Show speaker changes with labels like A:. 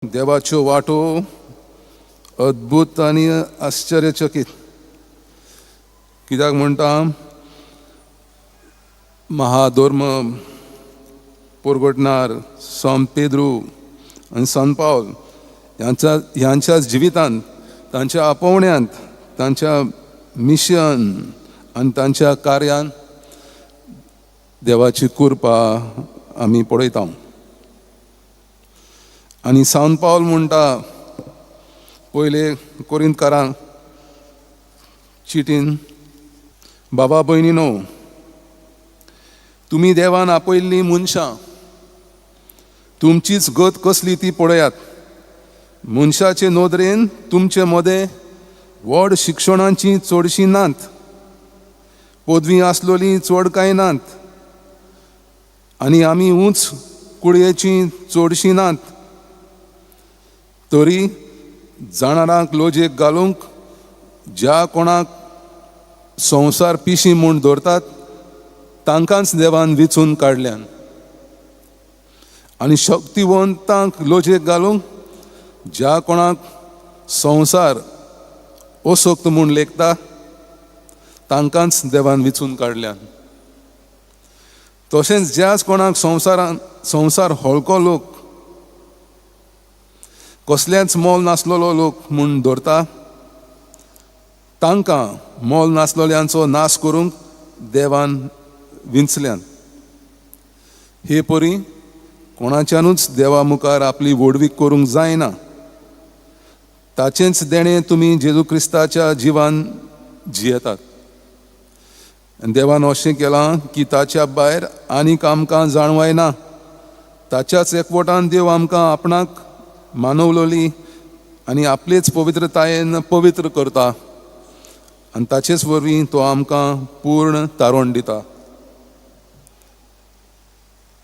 A: देवाच्यो वाटो अद्भुत आनी आश्चर्यचकीत. कित्याक म्हणटा, महाधर्म परगटणार सांत पेद्रू आनी सांत पावल ह्यांच्या जिवितांत, तांच्या आपोवण्यांत, तांच्या मिशन आनी तांच्या कार्यान देवाची कृपा आमी पळयता. आनी सांत पावल म्हणटा पयले कोरिंतकारांक चिटीन, "बाबा भयणी न्हू, तुमी देवान आपयल्लीं मनशां. तुमचीच गत कसली ती पळयात. मनशाचे नदरेन तुमचे मदें व्हड शिक्षणाची चडशीं नात, पदवी आसलोली चड कांय नात आनी आमी उंच कुळयेची चडशीं नात. तरी जाणारांक लजेक घालूंक ज्या कोणाक संवसार पिशी म्हूण दवरतात, तांकांच देवान विचून काडल्यान आनी शक्तिवंतांक लजेक घालूंक ज्या कोणाक संवसार असक्त म्हूण लेखता, तांकांच देवान विचून काडल्यान. तशेंच ज्याच कोणाक संवसारान संवसार हळको लोक, कसलेंच मोल नासलेलो लोक म्हूण धरता, तांकां मोल नासलेल्यांचो नाश करूंक देवान विंचल्यान. हे परी कोणाच्यानूच देवा मुखार आपली व्हडवीक करूंक जायना. ताचेंच देणें तुमी जेजू क्रिस्ताच्या जिवान जियेतात आनी देवान अशें केलां की ताच्या भायर आनीक आमकां जाणवाय ना. ताच्याच एकवटान देव आमकां आपणाक मानवलोली आनी आपलेच पवित्रतायेन पवित्र करता आनी ताचेच वरवीं तो आमकां पूर्ण तारण दिता."